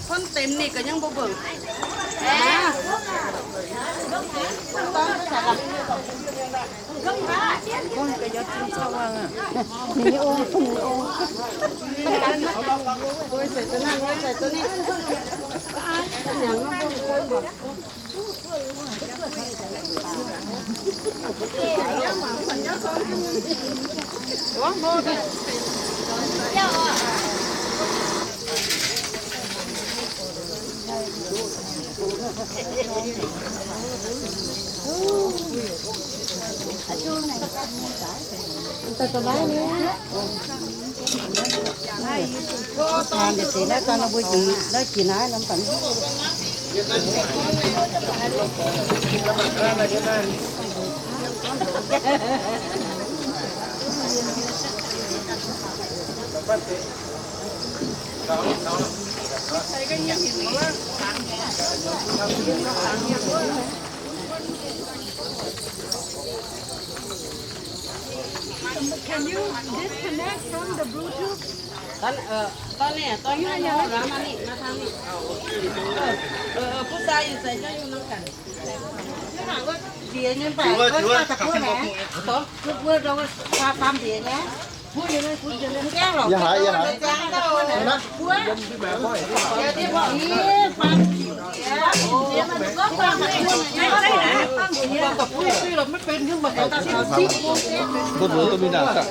Phun tem ni ga'nyangv mbuo mbuoqc. Can you disconnect from the Bluetooth? ตอน เอ่อ ตอนนี้ ตอนนี้ มานี่ มาทางนี้ เออ เออ เออ ผู้ชายอยู่ใส่เจ้าอยู่นำกัน เดี๋ยวยังไป เดี๋ยวว่า เดี๋ยวว่า เดี๋ยวว่า ความ ความเดี๋ยวนะ อย่าหาย อย่าหาย นะ บนหัวก็มีหนามสัก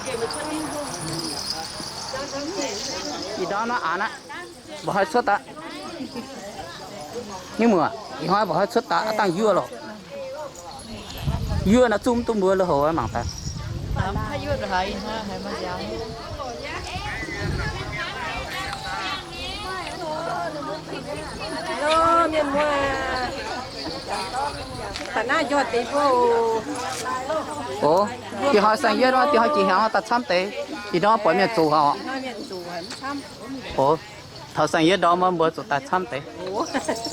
Ih ndorm naaiv aanx aqv, mbuo haih cuotv daaih. Mienh muoz, ih hnoi mbuo haih cuotv daaih, aav dangh yuoqv loh. Yuoqv naaiv zungv duqv mbuo lui-houx mangc daaih. Mienh muoz, taux naaiv njoih deix mbuo oc. Ih hnoi saeng-yietv, ih hnoi jiex hnyangx daaih camv deix. Ih hnoi buatc mienh zoqc oc. Oc, taux saeng-yietv ndorm mbuo zuqc daaih camv deix,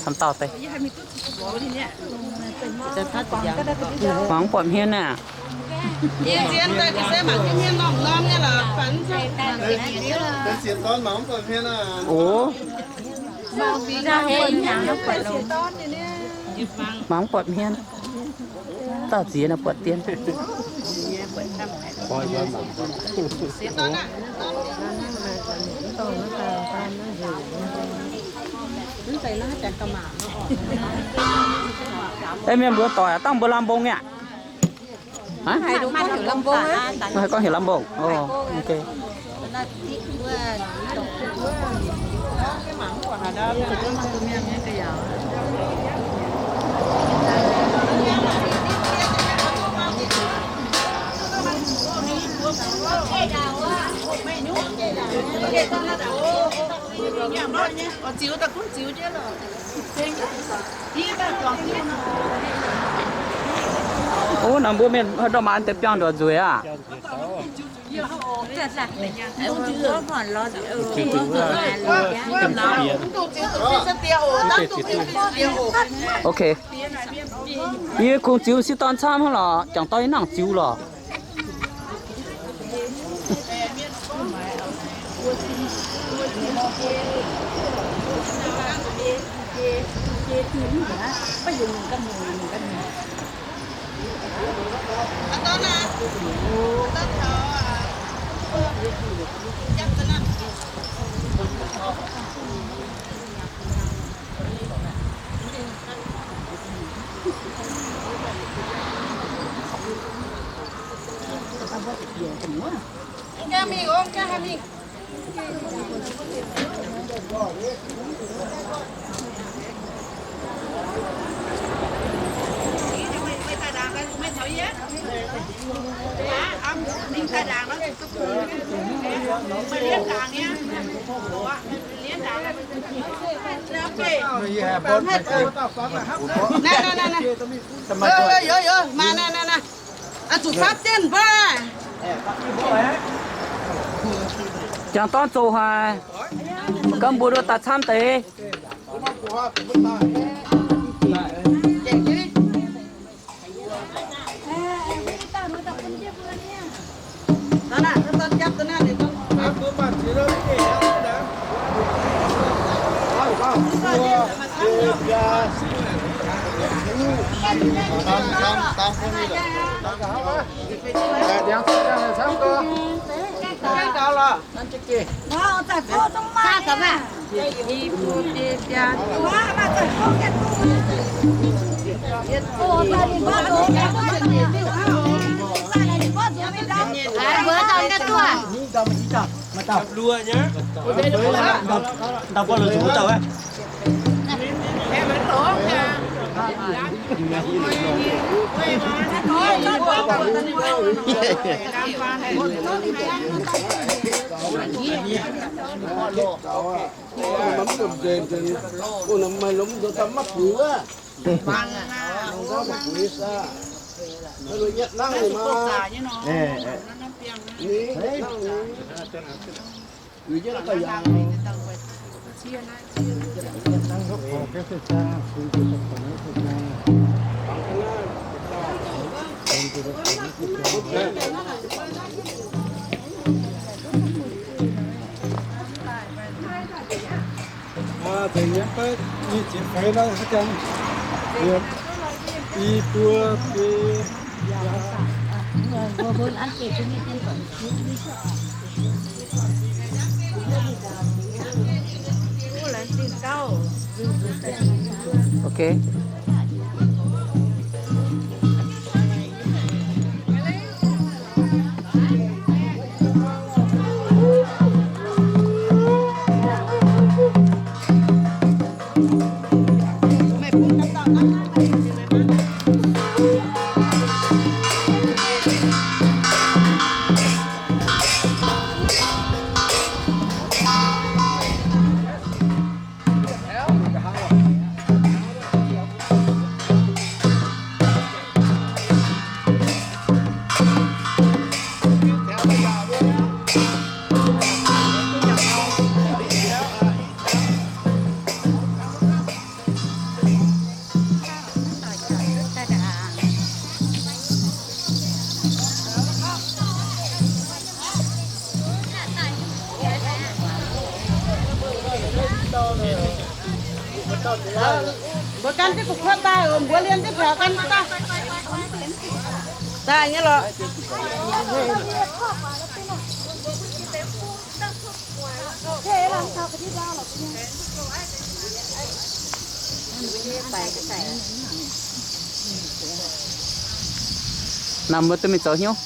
camv dauh deix. Mangc mv buatc hmien aqv. Oc, mangc mv buatc hmien. Dauh ziex naaiv buatc dien. Ei, mienh mbuo doic aac, dangh mbuo lamh mbong nyei aqv? Haiz gorngv heuc lamh mbong? Oc, ok. Ov, naaiv mbuo mienh haaix ndorm maaih deix biangh ndongc nzueic aqv? Ok. Yie kungx ziux sieqv dorn camv hnangv lorqc, jangx dorn yie nangc ziux lorqc. Jangx dorn zoux haic, ganh mbuo nduov daaih camv deix. Ok. Mbuo gan jienv gu'kuotv daaih, mbuo liemh jienv biaux gan daaih. Daaih nyei lorqc. Naaiv mbuo duqv mingh zoux hnyouv.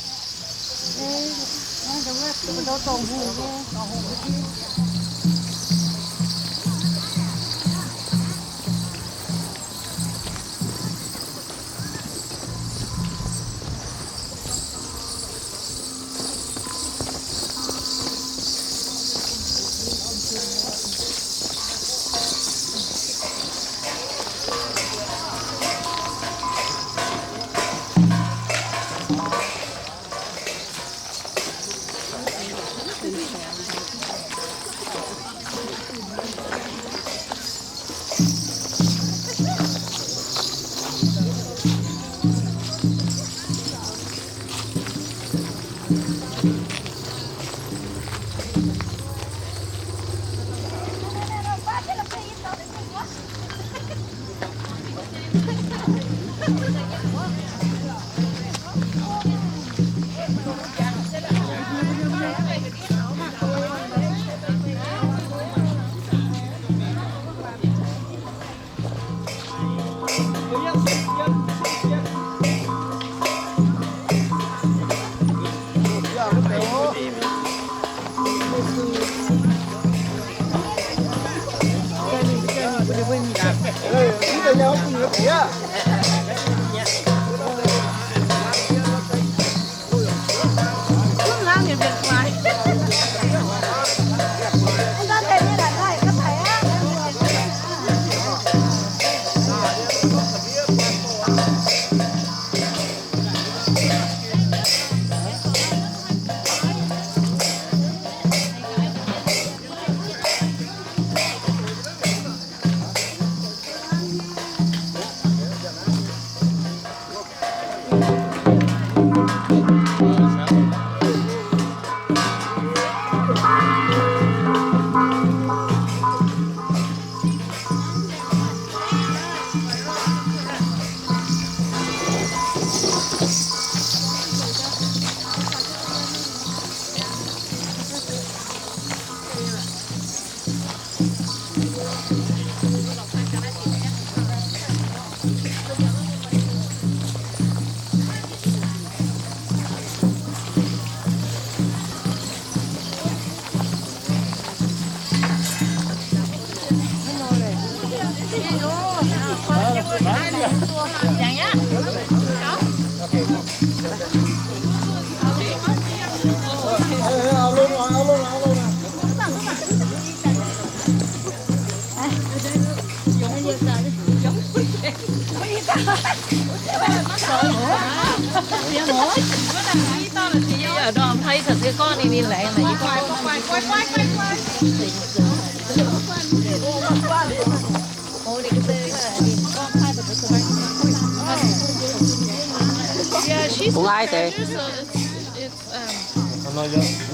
Yeah, she's a stranger, so it's, it's, um,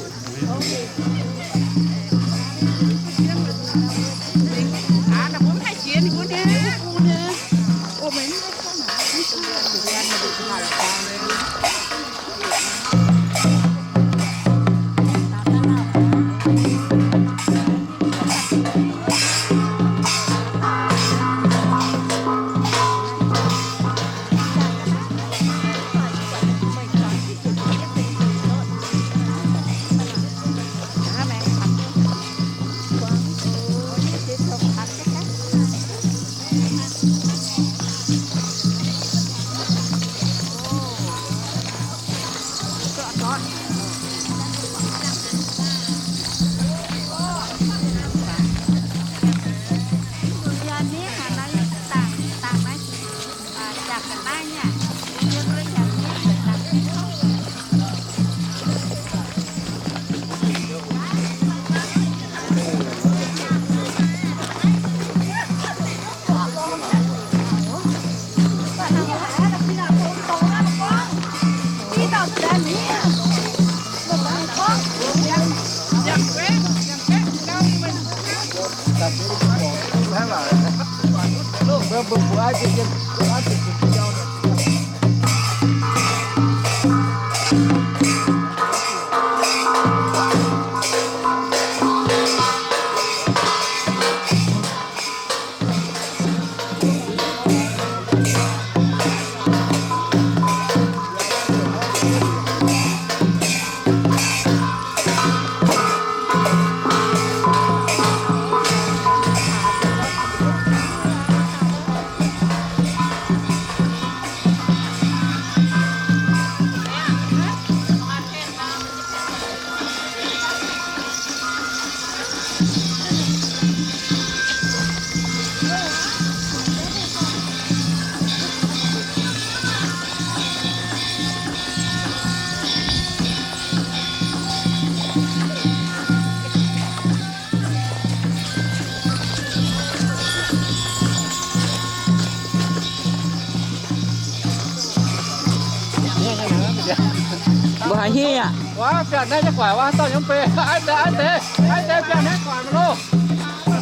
Mbuo haaix nyungc aqv? Wuov, biauv naaiv jienv guaix wuov, dauh nyungc bei, aiv deix, aiv deix, aiv deix, biauv naaiv guaix maiv loh.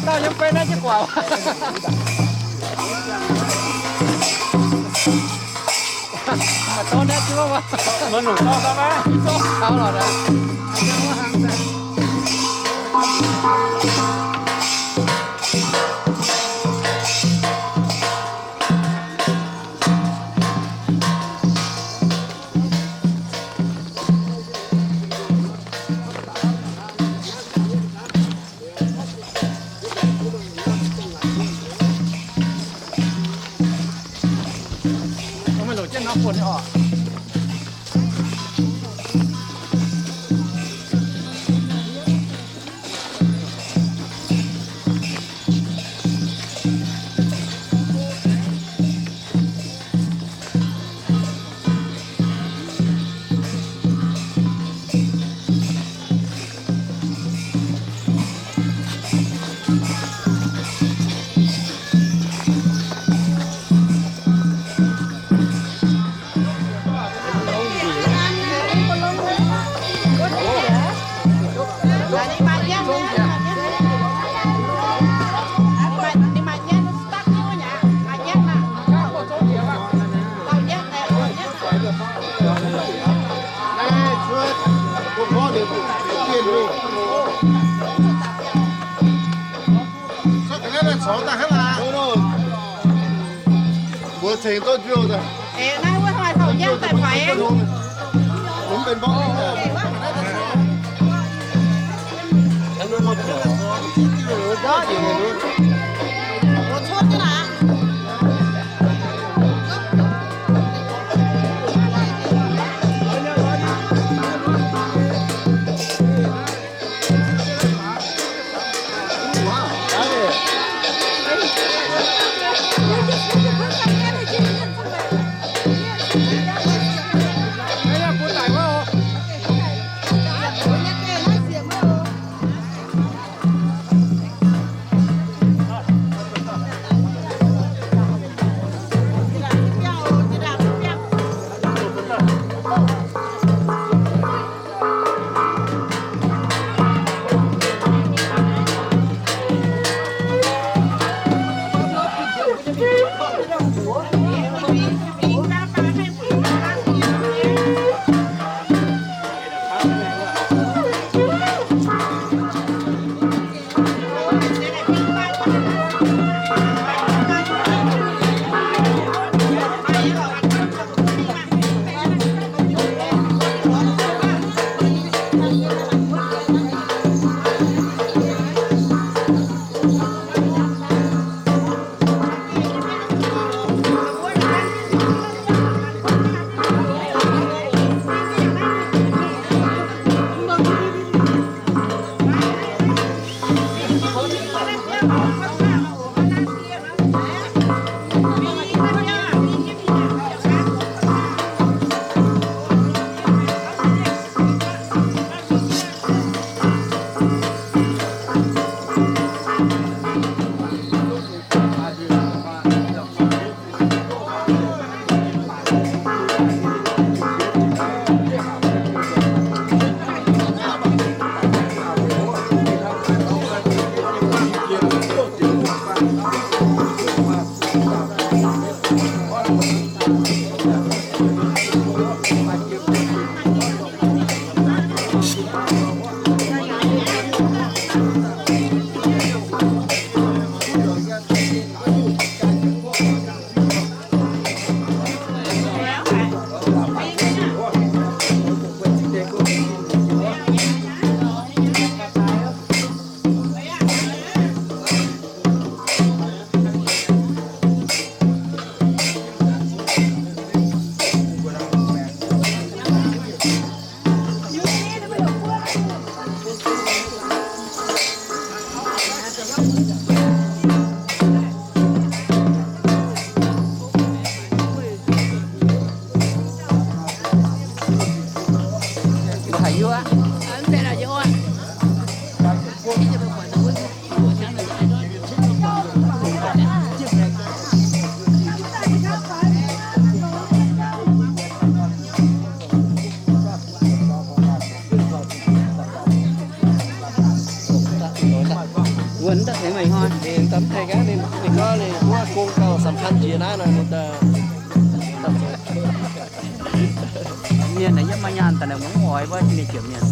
Dauh nyungc bei naaiv jienv guaix wuov. Maiv dorv naaiv jienv wuov. Maiv nungc dorv gauh maiv? Dorv gauh lorqc aqv. Mbuo ceng duqv njuov daaih. Daaih mv tengx aqv, ninh, ninh gorngv ninh wuov gong gauh สำคัญ jiex naaiv nor, ninh daaih, daaih zoux. Mienh naaic yiem maaih nyaanh daaih naaic mv oix wuov mienh jiex mienh.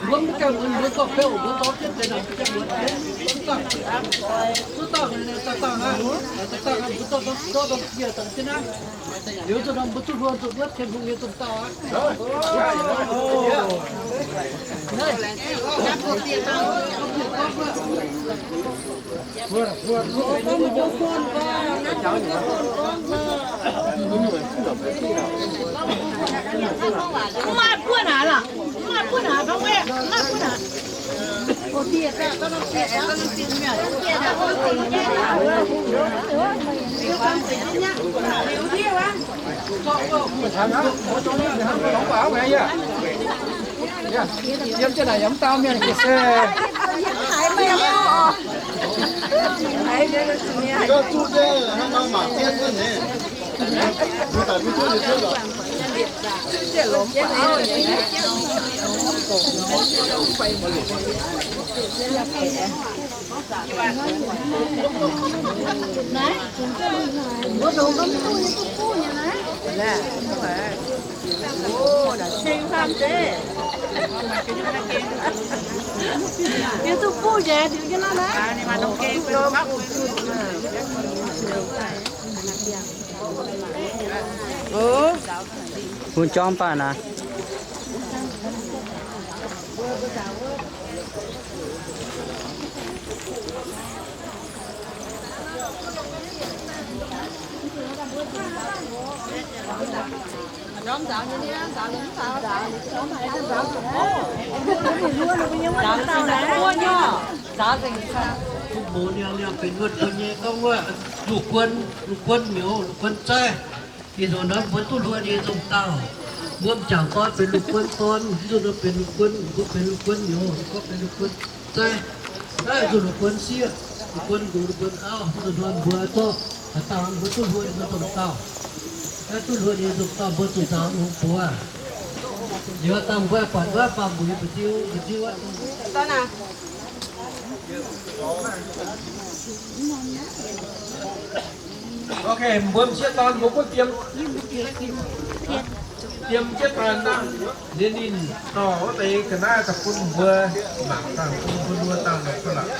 Mbuo mv gaengh mbuo gorngv beuv, mbuo zorqv jienv deix naaic mbuo mbuo zuov dangh, zuov dangh, zuov dangh aqv, zuov dangh, mbuo zorqv norm, zorqv norm yie dangh jienv aqv. Liuz zuqc norm mbuo zuqc hluo zuqc wuov Tin-Hungh nyei zong dauh aqv. Mv maaih buonv aqv lorqc. Mv maaih buonv aqv, dongh wuov, mv maaih buonv aqv. Yiem jienv naaic yaac mv dau mienh ga'sie. Bun jorm baac naaic. Mbuo niaa niaa benx wuov bun nyei gorngv wuov, lungh guon, lungh guon miouz, lungh guon zaiv. Ih zanc naaiv mbuo duqv hluo nyei nzongh dauh. Mbuo m'jangc gorn benx lungh guon dorn, mv zuqc nor benx lungh guon, mbuo benx lungh guon miouz, gorngv benx lungh guon zaiv. Naaiv zuqc lungh guon sieqv, lungh guon nqox, lungh guon auv, mv zuqc nor mbuo zorqv haaix dauh mbuo duqv hluo nyei nzongh dauh. Naaiv duqv hluo nyei nzongh dauh mbuo zuqc nzaaux lungh buoz. Liuz dangh mbuo buatc wuov faam-mbuix mba'nziu, mba'nziu aqv. Dorn aac. Ok, mbuo m'sieqv dorn mbuo gunv diem, diem m'sieqv dorn naaiv, ninh ninh dorh wuov deix ga'naaiv daaih bun mbuo mangc dangh, bun mbuo mbuo dangh nor aqv.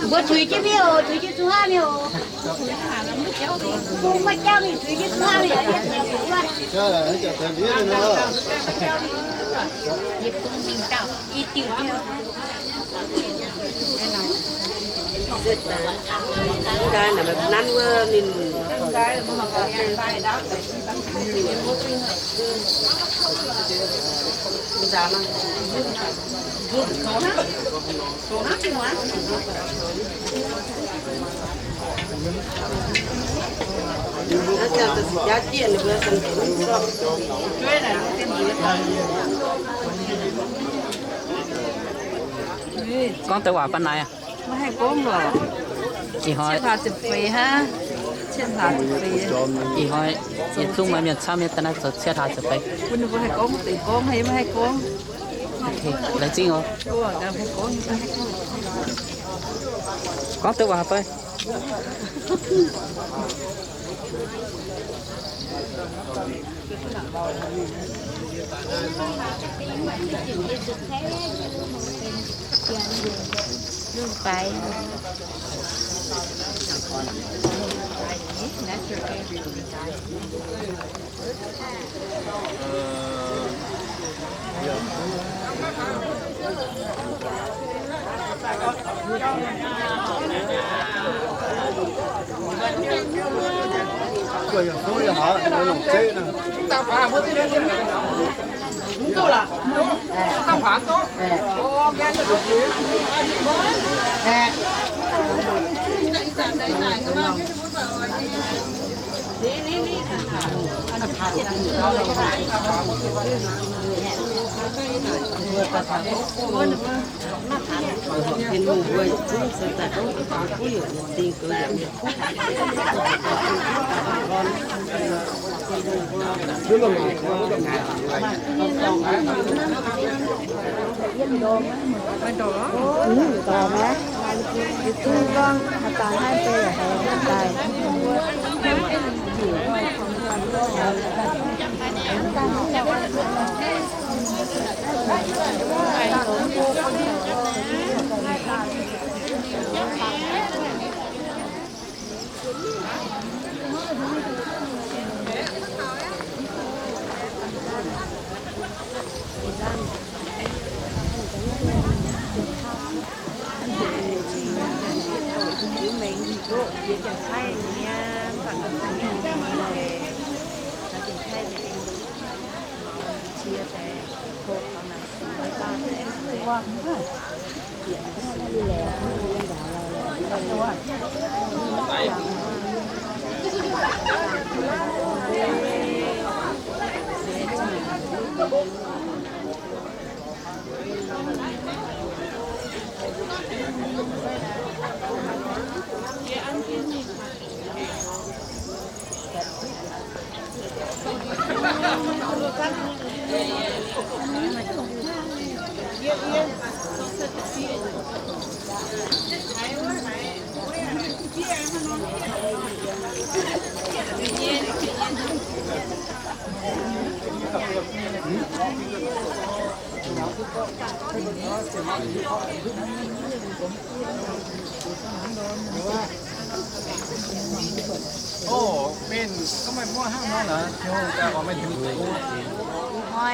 Mbuo tuix jienv mingh oc, tuix jienv zuqc haav mingh oc. Mbuo maiv jauv mingh, tuix jienv zuqc haav mingh. Nanv wuov ninh. Gorngv deix waac bun naaiv aqv. Maiv haih gorngv lorqc. Ih hnoi, ih hnoi yietc zungv maaih mienh camv nyei, da'naaiv zoux cietv hlaax ziepc feix. Mbuo haih gorngv, deix gorngv, maiv haih gorngv. Laengz zingh oc. Gorngv deix waac fai. Hnoi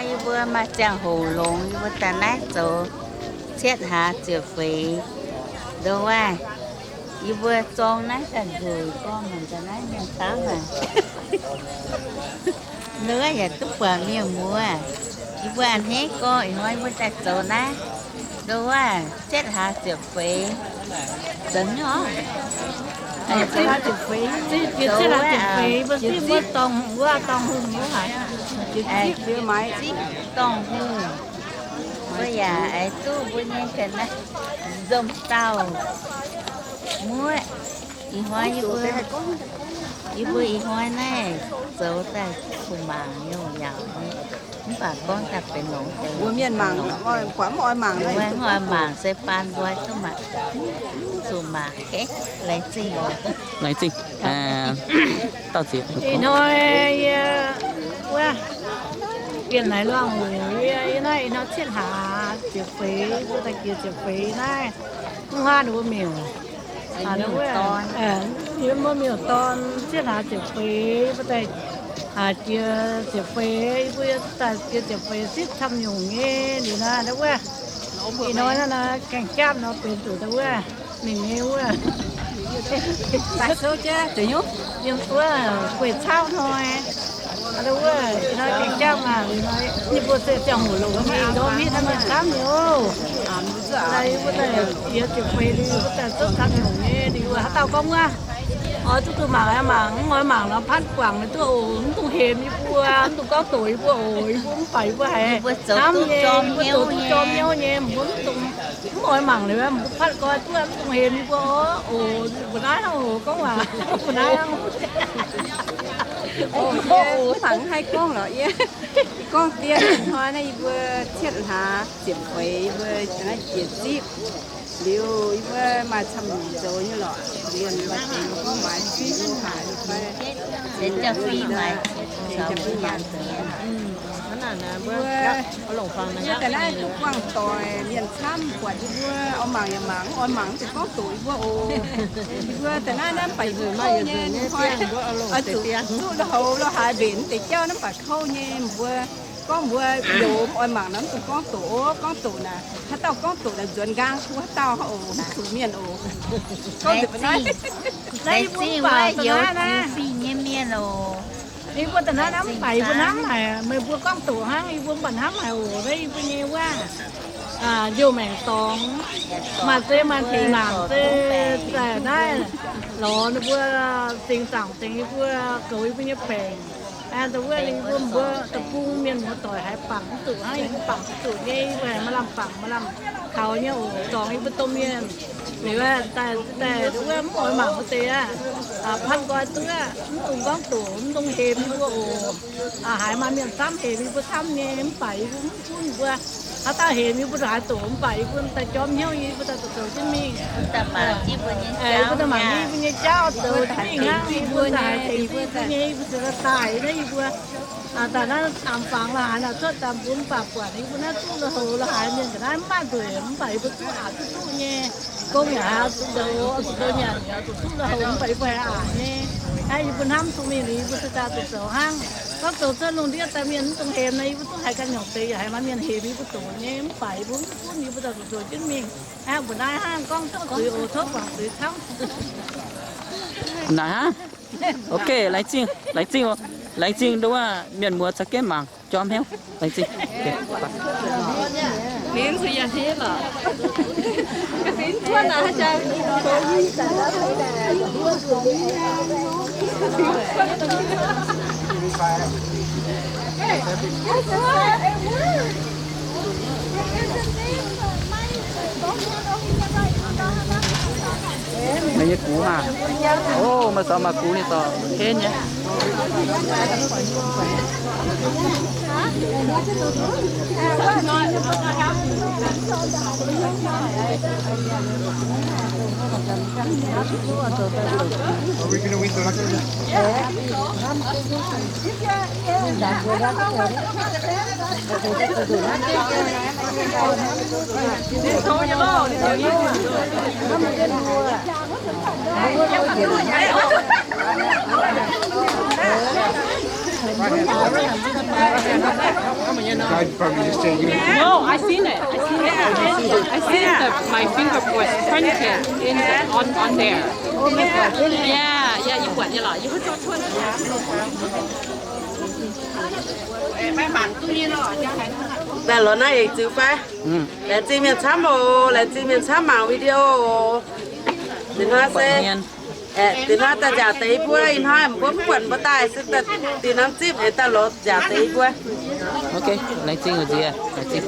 yie mbuo maaih ziangh hoc longx, yie mbuo daaih naaiv zoux cietv hlaax ziepc feix. Ndoh wuov, yie mbuo zorng naaiv ganh nzueic, gorngv mangc gaax naaiv mienh camv aac. Ndoh wuov yaac duqv buatc mienh muoz. Yie mbuo a'hneiv gorngv ih hnoi yie mbuo daaih zoux naaiv. Ndoh wuov cietv hlaax ziepc feix. Zoux nyei oc. Cietv hlaax ziepc feix, ziepc zipv dorngh hungh wuov, dorngh hungh wuov haic. Ziepc zipv dorngh hungh. Mbuo yaac aix duqv mbuo nyei ga'naaiv nzomc dauh muoqv. Ih hnoi yie mbuo, yie mbuo ih hnoi naaiv zoux daaih kuh mangc nyei yaac, mv baac gorngv daaih benx longx deix. Mbuo mienh mangc, mv oix mangc, mv oix mangc se baan nqoi duqv mangc, zuqc mangc. Laengz zingh oc. Laengz zingh. Dauh ziex. Ih hnoi yie wuov, Bienh Naaiv Luangh Hoc, yie naaiv ih hnoi cietv hlaax ziepc feix, mbuo daaih jiex ziepc feix naaiv, mv huaav ninh mbuo miuc. Yie mbuo miuc-dorn cietv hlaax ziepc feix, mbuo daaih jiex ziepc feix, yie mbuo daaih jiex ziepc feix sipv camv nyungc nyei liuz naaiv, wuov, ih hnoi naaiv gaengh japv nor benx zuqc wuov, ninh nyei wuov, wuov gueic cauv hnoi. Wuov, ih hnoi gaengh japv maah, ninh mbuo se ziangh hoc longx nyei, ndorm hitv naaiv mienh camv nyei oc. Yie mbuo daaih jiex ziepc feix liuz, mbuo daaih zouv camv nyungc nyei liuz, haaix dauh gorngv wuov, oix duqv duqv mangc, mangc, mv oix mangc nor patv guangc duqv oc. Mv dungx hemx yie mbuo, mv dungx gorngv doqc yie mbuo oc. Yie mbuo mv baac yie mbuo haiz hnamv nyei, yie mbuo zoux duqv jorm hnyouv nyei, mv baac mv dungx, mv oix mangc liuz, mv baac patv guangc duqv, mv dungx hemx yie mbuo oc. Mbuo naaiv hnangv oc, gorngv waac, mbuo naaiv hnangv. Mv baac mv haih gorngv lorqc, yie gorngv dien hnoi naaiv yie mbuo cietv hlaax ziepc feix, yie mbuo naaiv jiex zipv liuz, yie mbuo maaih camv nyungc zoux nyei lorqc. Mienh maaih deix gorngv maaiz fingx haaix fai, mbuo daaih naaiv duqv buangh doic, mienh camv buatc yie mbuo oix mangc yaac mangc, mv oix mangc mv zeiz gorngv doqc yie mbuo oc. Yie mbuo daaih naaiv naaiv mv baac yie mbuo kouv nyei, oix zuqc duqv lui-houx lui-haaix mbenc mv deix jauv naaiv mv baac kouv nyei. Mbuo gorngv mbuo youz mv oix mangc nor mv dungx gorngv doqc oc. Gorngv doqc naaic, haaix dauh gorngv doqc naaic nzuonx nqaang tov haaix dauh hnangv oc, mv zuqc mienh oc. Gorngv doqc naaiv, naaiv yie mbuo mv baac da'naaiv naaiv, yie mbuo da'naaiv naaiv mv baac yie mbuo hnamv haic, meih mbuo gorngv doqc hnangv, yie mbuo mv baac hnamv haic oc. Naaiv yie mbuo nyei wuov, njoux maengc dorngx, maaih zeiz maaih naanc se daaih naaiv lorz ninh mbuo zingx zaangc zingx yie mbuo, goux yie mbuo nyei baengc. Da'wuov ninh mbuo, mbuo deic-bung mienh muoz-doic haiz bangc mv zuqc hnangv, yie mbuo bangc mv zuqc nyei, yie mbuo haiz maaih lamh bangc maaih lamh kaux nyei oc. Dorngx yie mbuo domh mienh liuz, daaih da'wuov mv oix mangc mbuo deix aqv. Patv nqoi duqv, mv dungx gorngv doqc, mv dungx hemx yie mbuo oc. Haiz maaih mienh camv hemx yie mbuo camv nyei, mv baac yie mbuo mv gunv mbuo. Haaix dauh hemx yie mbuo haaix doqc, mv baac yie mbuo daaih jorm hnyouv, yie mbuo daaih zoux jienv mingh. Yie mbuo daaih mangc yie mbuo nyei jauv zoux jienv mingh hnangv, yie mbuo daaih haiz tengx yie mbuo nyei, yie mbuo se daaih daaih naaiv yie mbuo daaih naaiv aamx fangx la'haaix naaic cuotv daaih mbuo mv baac buatc yie mbuo naaiv duqv lui-houx la'haaix mienh ga'naaiv mv maaih nzueic, mv baac yie mbuo duqv aqc duqv duqv nyei. Gong yaac haiz zuqc zoux, zuqc zoux nyanc yaac zuqc duqv lui-houx, mv baac yie mbuo haiz aqc nyei. Naaiv yie mbuo hnamv duqv mingh liuz, yie mbuo se daaih zuqc zoux hnangv. Gorngv zoux cuotv lungh ndiev daaih mienh mv dungx hemx nor, yie mbuo duqv haiz ganh nyungc deix yaac haiz maaih mienh hemx yie mbuo doqc nyei, mv baac yie mbuo mv gunv, yie mbuo daaih zuqc zoux jienv mingh. Hnangv mbuo naaiv hnangv gorngv tov zuiz oc, tov guangc zuiz camv. Naaic hnangv. Ok, laengz zingh, laengz zingh, laengz zingh nduov mienh muoz za'gengh mangc jorm hnyouv. Laengz zingh. Meih nyei gux maah. O, meih sorc maaih gux ninh dorh henv nyei. No, I seen it. I seen it. I seen the, my finger was printed in the, on, on there. Yeah, yeah, you want, you like, you put your foot. Daaih lorz naaiv eix ziux fai? Laengz zingh mienh camv oc, laengz zingh mienh camv mangc video oc. Deix hnoi se, aeqv, deix hnoi daaih nziaauc deix i buo, ih hnoi mbuo mv buatc mbuo daaih se daaih dinh norm zipv aeqv, daaih lorz nziaauc deix i buo. Ok, laengz zingh oc nziex, laengz zingh.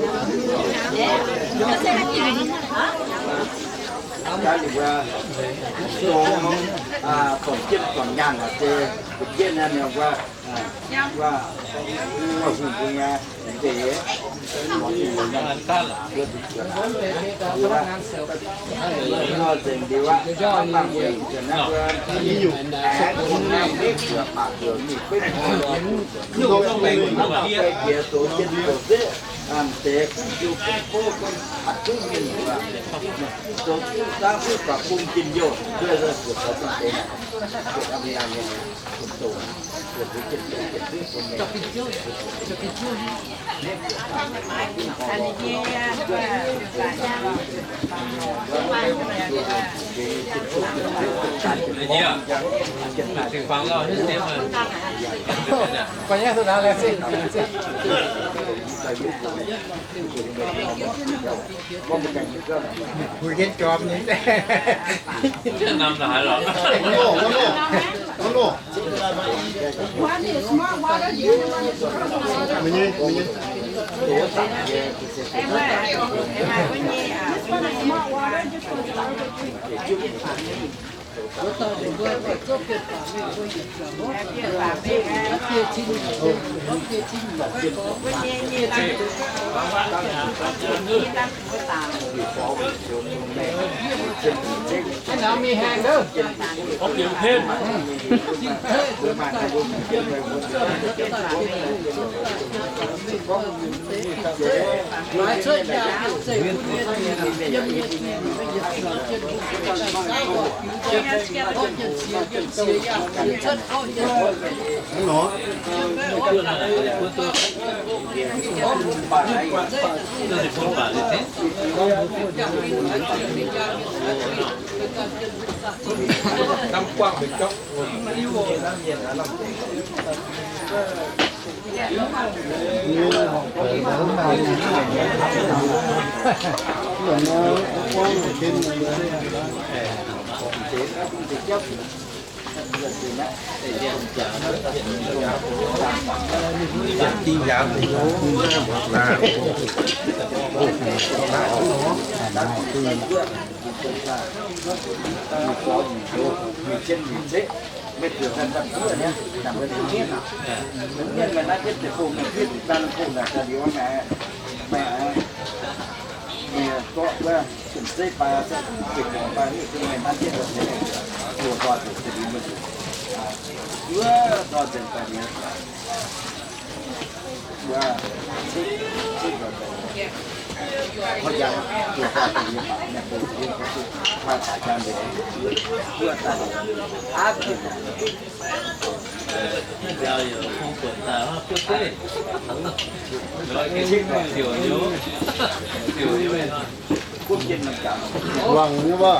Wangc nyei mbuo.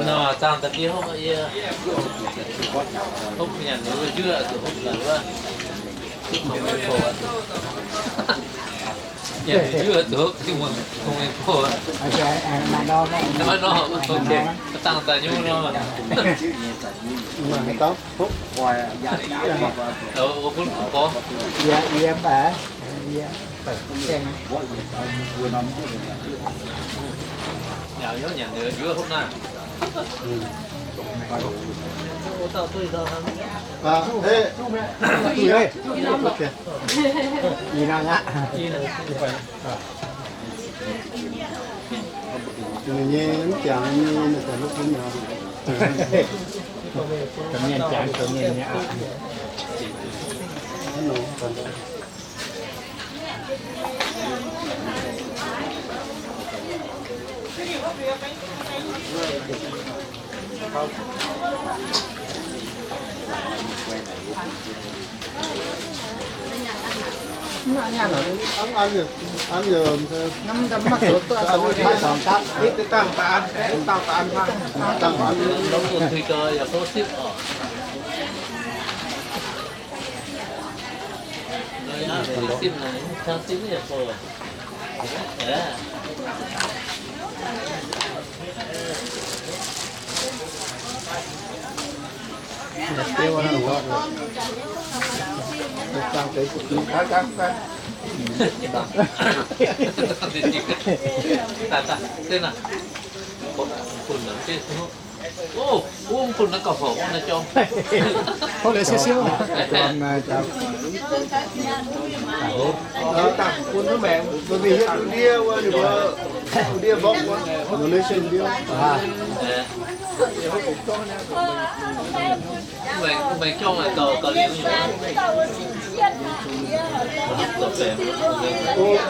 Nor zaangh daaih ndiev hopv yie. Hopv nyanc nduov njuov zuqc hopv la'wuov. Nyanc nduov njuov zuqc hopv, Tin-Muonh cong mengh poh. Maiv nor, ok. Zaangh daaih nyungc nor. Mienh jangx zoux mienh nyei aqv.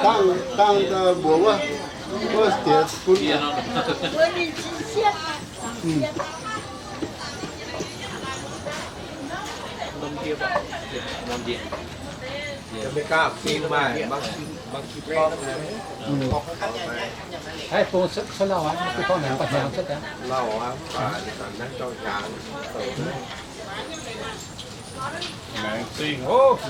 Dangh, dangh mbuox wuov, wuov diex bun. Mv gaax fing maaih, mangc jienv gorngv. Haih bung cuotv lauh aqv, mv gorngv naaic ba'hnyangx cuotv aqv. Lauh aqv, baac naaiv dorngx hiaangx douc. Maengx zingh oc.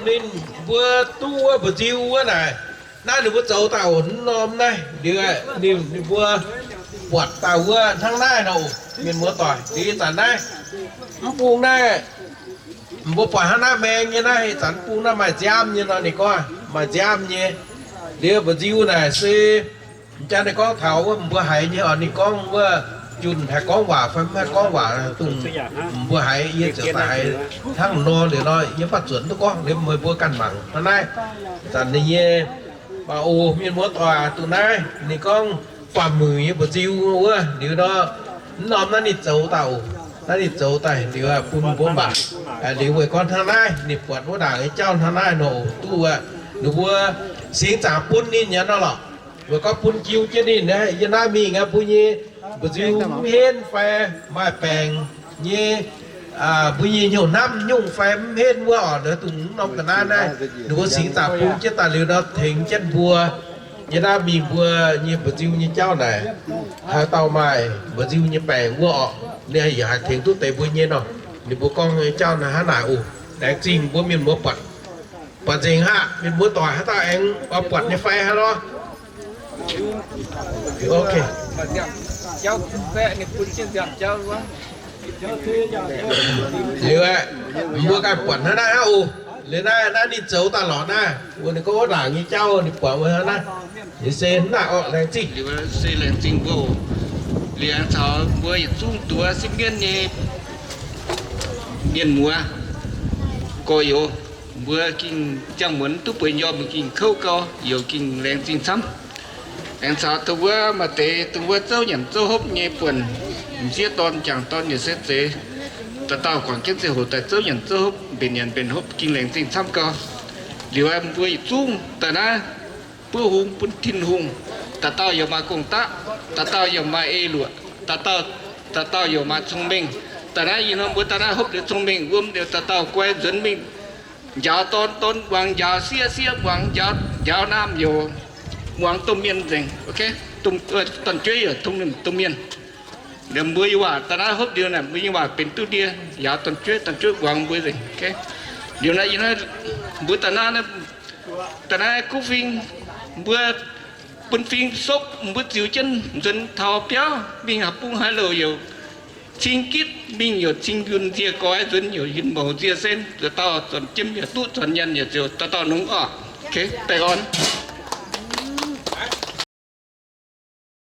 Ninh mbuo duqv wuov mba'nziu wuov naaic, naaiv ninh mbuo zoux daaih oc. Norm naaiv liuz ninh mbuo buatc daaih wuov hnangv naaiv nor, mienh muoz doic, liuz ih zanc naaiv mv bung naaiv Mbuo buatc hnangv naaiv maeng nyei naaiv, ih zanc bung naaiv maaih nziaamv nyei nor, ninh gorngv maaih nziaamv nyei. Liuz mba'nziu naaic se, m'jangc ninh gorngv taux wuov mbuo haiz nyei oc, ninh gorngv wuov junh haih gorngv waac fai mv haih gorngv waac dongh mbuo haiz, yie ziouc daaih haiz hnangv nor liuz nor, yie mv baac zuotc duqv gorngv liuz meih mbuo ganh mangc hnangv naaiv. Zanc ninh nyei baac oc, mienh muoz-doic, dongh naaiv ninh gorngv faam-muic nyei mba'nziu wuov liuz nor, mv norm naaiv ninh zoux daaih oc. Naaiv ninh zoux daaih liuz bun mbuo mangc. Liuz weic gorngv hnangv naaiv ninh buatc wuov ndaangc nyei jauv hnangv naaiv nor, duqv wuov ninh mbuo singx zaangc bun ninh nyei nor lorqc. Weic gorngv bun jiu jienv ninh, yie naaiv mingh aqv, mbuo nyei mba'nziu mv henv fai maaih baengc nyei, mbuo nyei hnyouv hnamv nyungc fai mv henv wuov oc, dongh mv norm ga'naaiv naaiv, ninh mbuo singx zaangc bun jienv daaih liuz nor tengx jienv mbuo. Yie naaiv mingh mbuo nyei mba'nziu nyei jauv naaic, haaix dauh maaih mba'nziu nyei baengc wuov orqc, ninh yaac haih tengx duqv deix mbuo nyei nor. Ninh mbuo gorngv nyei jauv naaiv hnangv naaic oc. Laengz zingh mbuo mienh muoz buatc, buatc nzengc haav, mienh muoz-doic haaix dauh aengx oix buatc nyei fai hnangv lorqc. Liuz aeqv, mbuo ganh buatc hnangv naaiv hnangv oc. Liuz naaiv, naaiv ninh zoux daaih lorqc naaiv, mbuo ninh gorngv wuov ndaangc nyei jauv ninh buatc wuov hnangv naaiv. Liuz se hnangv naaiv orqc, laengz zingh. Liuz se laengz zingh mbuo oc. Liuz aengx caux mbuo yietc zungv duqv sipv mienv nyei mienh muoz gorx-youz, mbuo ging ziangh muonz duqv bueix njormh, mbuo ging kouv gau, youz ging laengz zingh camv. Aengx caux dongh wuov maaih deix dongh wuov zouv nyanc zouv hopv nyei buonc, m'sieqv dorn jangc dorn yaac se zeiz, dauh dauh guangc jienv ziangh hoc daaih zouv nyanc zouv hopv, mbenc nyanc mbenc hopv, ging laengz zingh camv gau. Liuz mbuo yietc zungv daaih naaiv buov hung bun Tin-Hungh, dauh dauh yaac maaih gong-daqv, dauh dauh yaac maaih eix luoqc, dauh dauh, dauh dauh yaac maaih cong-mengh. Daaih naaiv ih hnoi mbuo daaih naaiv hopv liuz cong-mengh wuom liuz dauh dauh guai nzuonx mingh njaaux dorn, dorn muangx njaaux sieqv, sieqv muangx njaaux, njaaux naamh yoc muangx domh mienh nzengc. Dorn-jueiv yaac domh mienh. Liuz mbuo nyei waac daaih naaiv hopv liuz naaic, mbuo nyei waac benx duqv ndie, njaaux dorn-jueiv, dorn-jueiv muangx mbuo nzengc. Liuz naaiv, mbuo daaih naaiv, daaih naaiv kuv fing, mbuo bun fing sopv, mbuo ziux jienv nzuonx taux biauv mingh haaix bung haaix louc youc cing gitv mingh, youc cing yunh nzie goix, nzuonx youc yunh mouc nzie sen, dauh dauh zornc jiem yaac duqv, zornc nyaanh yaac ziouc dauh dauh nongx oc. Baengh orn.